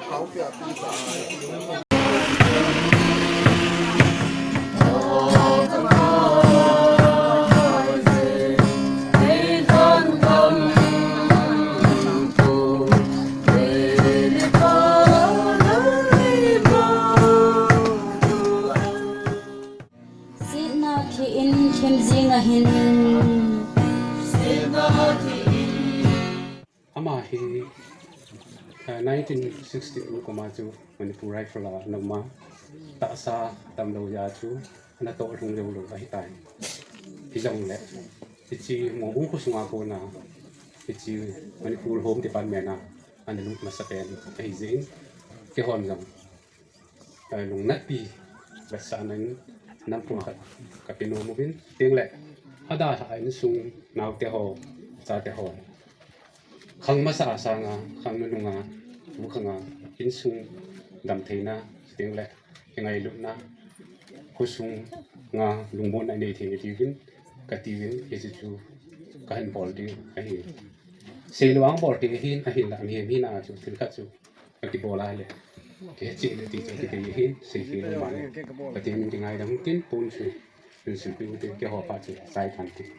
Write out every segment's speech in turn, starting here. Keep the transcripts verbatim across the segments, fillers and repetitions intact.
Sitna khi in khem jing ahin. Ama hi, eh, nineteen sixty-two kum a chu Manipur Rifle a ana um a, tahsa tamlou jeh a chu ana toh lhung lou lou ahitai. Hijongle, hiche Mongbung khosunga kona, hiche Manipur Home Department a ana lut masapen ahi jeh in, keihon jong, eh, lungnatpi vetsahna in nampum khat kape nom uvin, chuteng le adalhah a insung naote ho, chate ho, khang masa sanga, khang nunung a, tu khang a, insung damtheina, chuteng le kingailutna, khosunga lungmonna inei thei diuvin, kati uvin, hiche chu kahin bol diu ahi. Seilou a bol ding ahin, ahinla mihem hina a chu thil khat chu kakibol a le, kihetchen ding ti chu kidei ahin, seikhel lou male. Pathen in kingaidam tin, pon chu, pon chu, pon chu, keiho phat chu chai tan tin.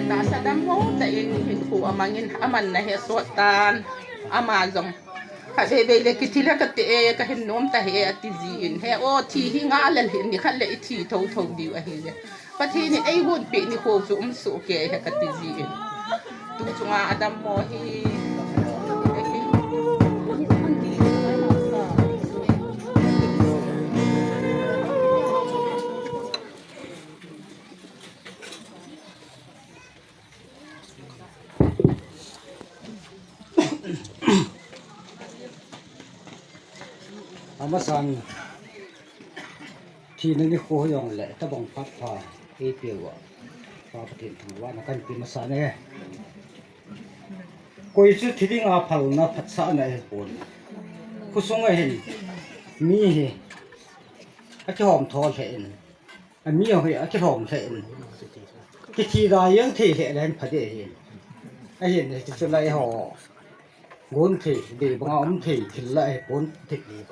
Tahsa dammo tah in hinkho amangin aman nahe sot tan, ama jong. Khatvei vei le kithi le kati e, kahin nom tahih e, ati jin. He o, thi hi nga lel hin, nikhat le ithi thotho diu ahi le. Pathen in eigonpeh nikho chu um soh kei e, kati jin. Tu chunga adammo hi. Amasan, thina nikho hijongle, tabang phat pha eipeuva, Pa Pathen thangvahna kahin pe masa e. Koi chu thi dinga phalna phatsahna ahipon, khosunga hin mi hi akihom tho lheh in, ami ho hi akilhom lheh in, kithi da jeng thei lheh le hin pha ding ahin. Ahin, hichu lai ho gon thei, dei banga um thei thil la ahipon.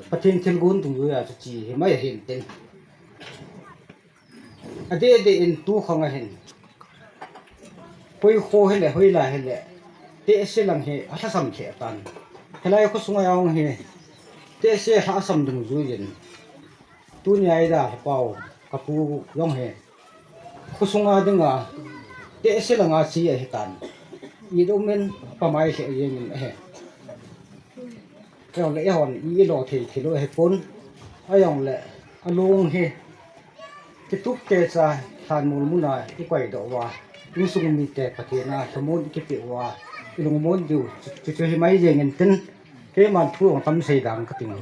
Pathen thilgon dungjuia chu che hi mai ahin tin. Adeh deh in tu khang a hin, koi kho hile, hoilai hile, tehse lang hi alhasam lheh tan. Hilai khosunga jong hi tehse alhasam dungjuiyin, tunia ida lhapau kapu jong hi khosunga dinga tehse langa che ahitan. It um in pamai lheh jengin ahi. Ahijongle eihon i lo thei thei lou ahipon. Ahijongle alung hi kitup kecha lhanmol muna ikoi doh uva, insung mite Pathen a lhamon ikipeh uva, ilungmon diu chu, chu, chu hi mai jengin tin, keiman thu jong tam sei dang kating.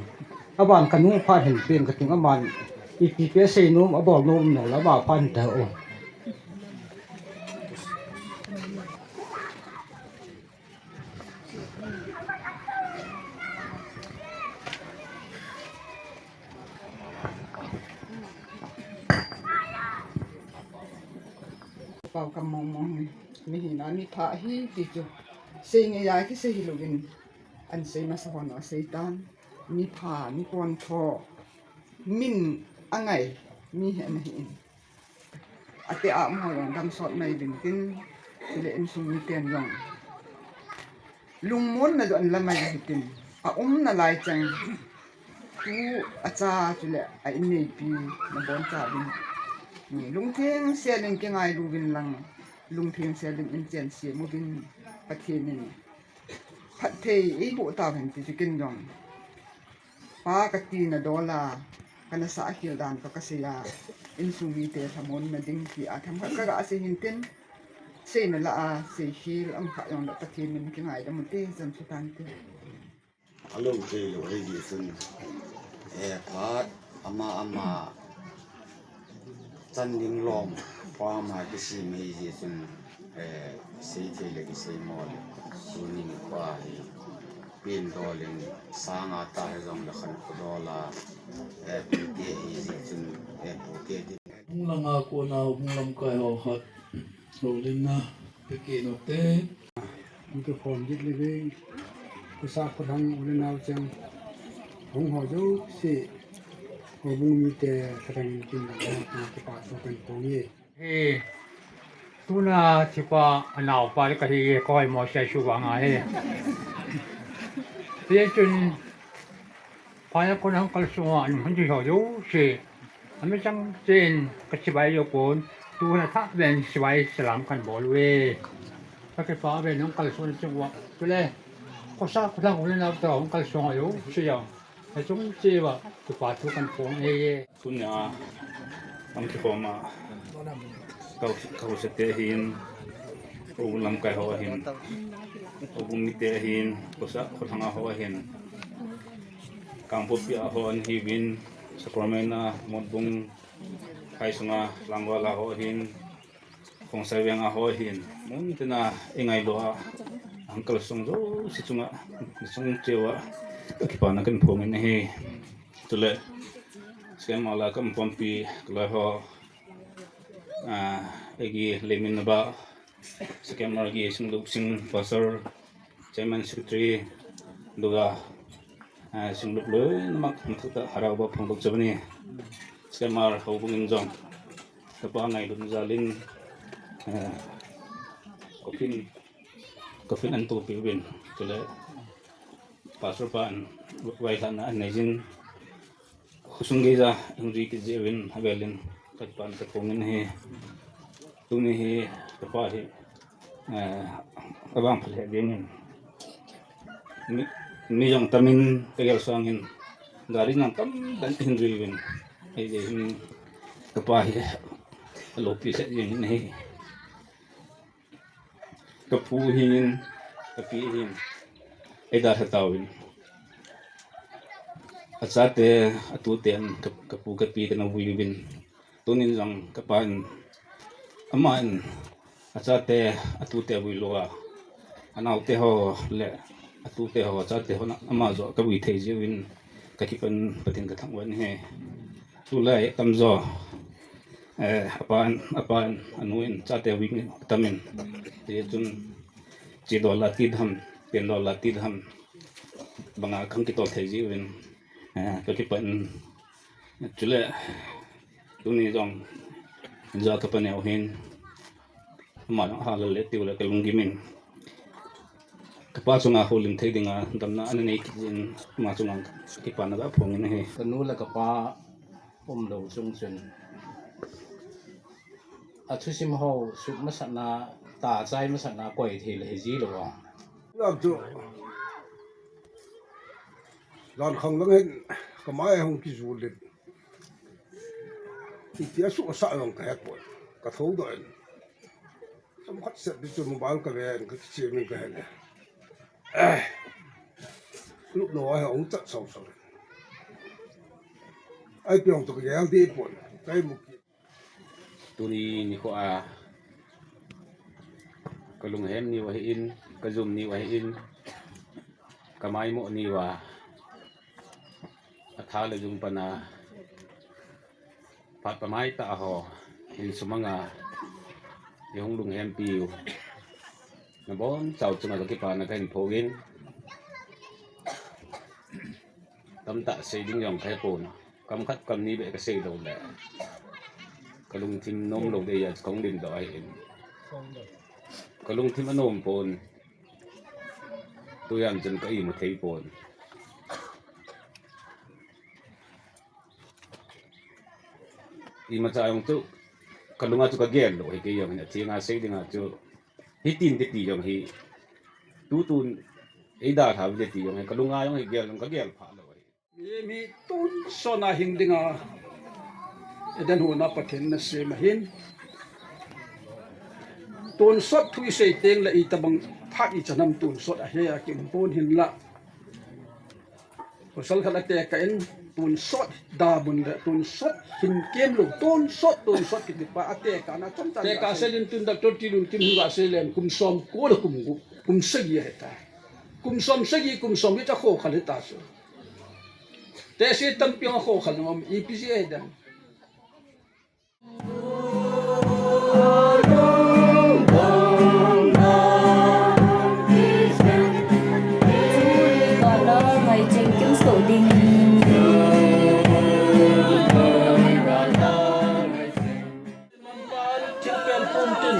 Aban kanung phat hin pen kating, aman ipi pi asei nom, abol nom nom le ama phat hin tao. Pau kam mong mong hi, mihina mipha ahi ti chu sei ngeiya kisei hilouvin, ahin sei masa hon asei tan. Mipha, mipontho, min angai mi hi ana hin. Ati a um ho jong damsot mai uvin tin, chule insung miten jong lungmonna joh ahin la mai ahi tin, aumna lai chang tu acha chule a inneipi nabonchauvin, lungtheng selin kingailuvin lang, lungtheng selin inchen sem uvin, Pathen in phatthei eiboh tauhen ti chu ken jong Pa kati nadol a, kana sah khel dan toh kasei a, insung mite lhamonna ding tia themkhat kaga sei hin tin, Seina lah a, seikhel, ama kha jong lah Pathen min kingaidam ute, chan chu tante. Alo thei lou ahi jeh chun, eh, phat ama ama chan ding lom, pha ama kisem ahi jeh chun, eh, sei thei le kisei mo le, tuni nikho hi, pen dol in, sang a ta hijong le khankho dol a, eh, pute ahi jeh chun, eh, pute ti. Hung langa kona, hung lamkai ho khat. Houlin na, peki no te. Hung kikhom jing le vei. Khosa kholhang u le nao cheng. Hung ho jouse. Houbung mite khatang in kin na, na kipa thu kahin phong e. He. Tuna thipa anaopa le kahi e, koi mo sia su vang a he. Hichun, phat a kon hung kalsong a, an hung ji ho jouse. Ami chang chen ka chibai jou pon, tu na tha ven chibai salam kan bol uve. Ka kipa ven hung kalsong chung uva. Chule, khosa kholhang u le nao te hung kalsong a jouse jong. Ka chung cheh uva, kipa thu kan phong e. Tunia, hung kikhom a. Ka, ka khosa te hin, u lamkai ho hin. U mite hin, khosa kholhang a ho hin. Kangpokpi a ho ahin, Sacramento, Motbung, Phaisunga, Langwal a ho ahin, Khongsai Veng a ho ahin, mun tina i ngailu a, hung kalsong jouse chunga, sung cheh uva, ka kipana kahin phong in ahi. Chule, Sacramento la ka umpumpi, ka loi ho, ah, eigi leimin naba, Sacramento gi Singlup Singh, Pastor, Chairman, Secretary, Duga, ah, Singlup loinamak, mathah tah, harau ba phong bak chavani. Sacramento houbung in jong, kapa ngailutna jal in, ah, coffin, coffin an topi uvin, chule, Pastor pan, vailhahna anei jin, Khosung geija, hung jui kit jeh uvin, avel in, ka kipana ka phong in ahi. Tuni hi, kapa hi, eh, avangphat lheh ding in. Mi, mi jong tam in, ka gel sang in, gari jong tamtah in hung jui uvin. Hijeh hin, kapa hi, alopi lheh ding in ahi. Ka pu hin, ka pi hin, eidalha tauvin. Achate, atute in, ka, ka pu ka pi kana vui uvin. Tunin jong ka pa in, ama in, achate, atute vui lou a. Anaote ho le, atute ho, achate ho, ama joh ka vui thei jeh uvin, ka kipah in Pathen ka thangvah in ahi. Tulai tamjo, eh, apan, apan, anu in, chate wing tamin. Hijeh chun, chi dola ti dham, pen dola ti dham. Banga khang kitol thei jeh uvin, eh, ka kipah in. Chule, tuni jong, ja ka pa neo hin. Ama jong ahalal le tiu le ka lunggim in. Ka pa chunga houlim thei dinga damna ana nei kit jeh in ama chunga kipana ka phong in ahi. Ka nu le ka pa umlou chung chun. Athusim ho sut masatna, tachai masatna koi thei le hiji lou a. Lam chu. Jan khang lang hin ka mai hung kijul in. Iti asuh asah jong ka hepon. Ka thoudoh in. Chomkhat seh pi chu mobile ka ven, ka kichep in ka he le. Eh. Lupno a hi ahung chat sausau. Ai piong to ka gel deh pon. Ka imu kit. Tuni nikho a ka lunghem niu ahin, ka jum niu ahin, ka maimoh niu a, atha le jung pana phat pamai tah ho, insung manga, i hung lunghempi u. Nabonchau chunga ka kipana kahin phong in. Tamtah sei ding jong ka hepon. Kam khat kam ni beh ka sei lou le. Ka lungthim nom lou ding a kahung lim doh ahin. Ka lungthim anom pon. Tujan chun ka imu thei pon. Imacha jong chu, ka lunga chu ka gel lou hi kei jong hin, athenga sei dinga chu, hitin te ti jong hi, tutun, eidalha uvin te ti jong hi, ka lunga jong hi gel jong ka gel pha lou hi. Mi, mi tonsot a hing dinga, Eden hon a Pathen in asem ahin. Tonsot thu isei teng le itobang phat ichan ham, tonsot ahi a kium pon hinlah. Pasal khat atekah in tonsot da mun le tonsot hin kem lou, tonsot, tonsot kiti pa atekah na chomcha tekah sel in tun Doctor Tilunkim hin ga sel in kum som ko le kum gup, kum sagi ahi ta. Kum som sagi, kum som hi cha kho khal hi ta chu. Te si tampi ang kho khal ngom ipi ji ahi dan. Thilpel pumtin.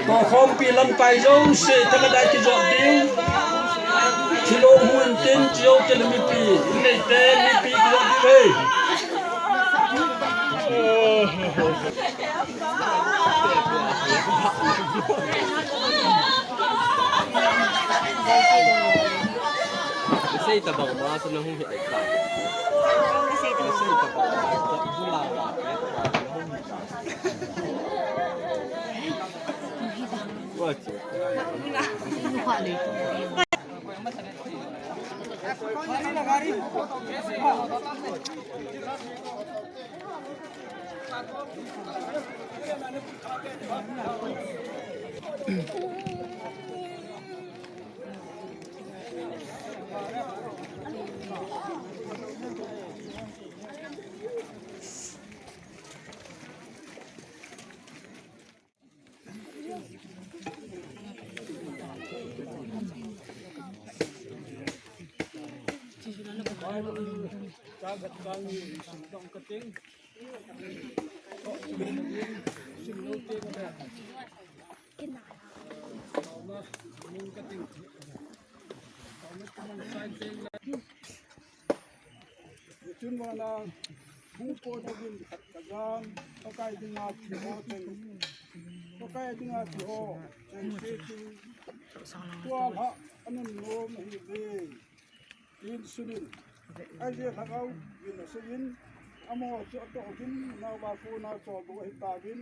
Tokhompi lamkai jouse, themada kijot ding. Thilong hu intin, chio tel mipi. Inei te, mipi kijot ding. Hey. Sei tabang ma sa na hung hi ai ka. Sei tabang ma sa bula la. Chun vana hung po dovin khat kajan, Pakai dinga thi ho cheng, Pakai dinga thi ho cheng se chun, tua lha anun nom ahi ve. Tin sunin, aje lhagao vin asei in, amo chu atoh uvin, naova kona chol bou ahi tauvin,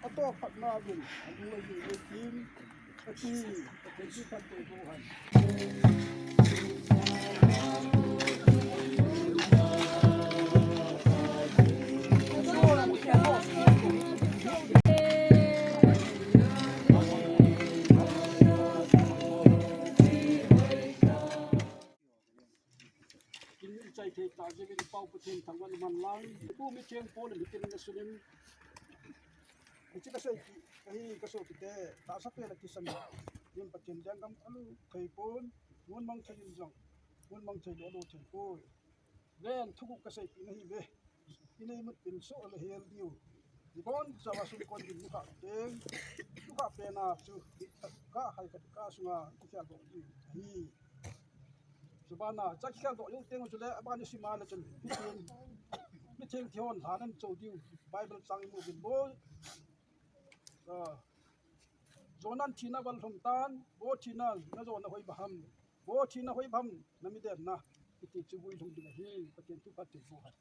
atoh phatna vin, adu ahi ve tin, ati, ati chu phat te ko han. Kin i chai thei ta jeh in Pau Pathen thangvah in man lang. Pu mi theng Paul in hitin na sunin. Hiche ka sei ki, ka hi ka so kite, tahsa pen a kisan. Yin Pathen lenggam alu thei pon, mun mang thei in jong, mun mang thei lou lou thei poi. Ven thuguh ka seipeh na hi ve. Inei mut pin so le hel diu. Ibon chawa sung kon din muka teng. Muka pena chu ka hai ka ka sunga kikhel doh diu ahi. Chubana cha kikhel doh diu teng chu le abana sima le chun. Mitheng, mitheng thihon lhanan cho diu. Bible chang imu bin bol. Ah. Jonan thina val lhum tan, vo thina na jona hoi ba ham. Vo thina hoi ba ham, na mi den na. Iti chu vui lhum ding ahi, Pathen thu phat thei boh hen.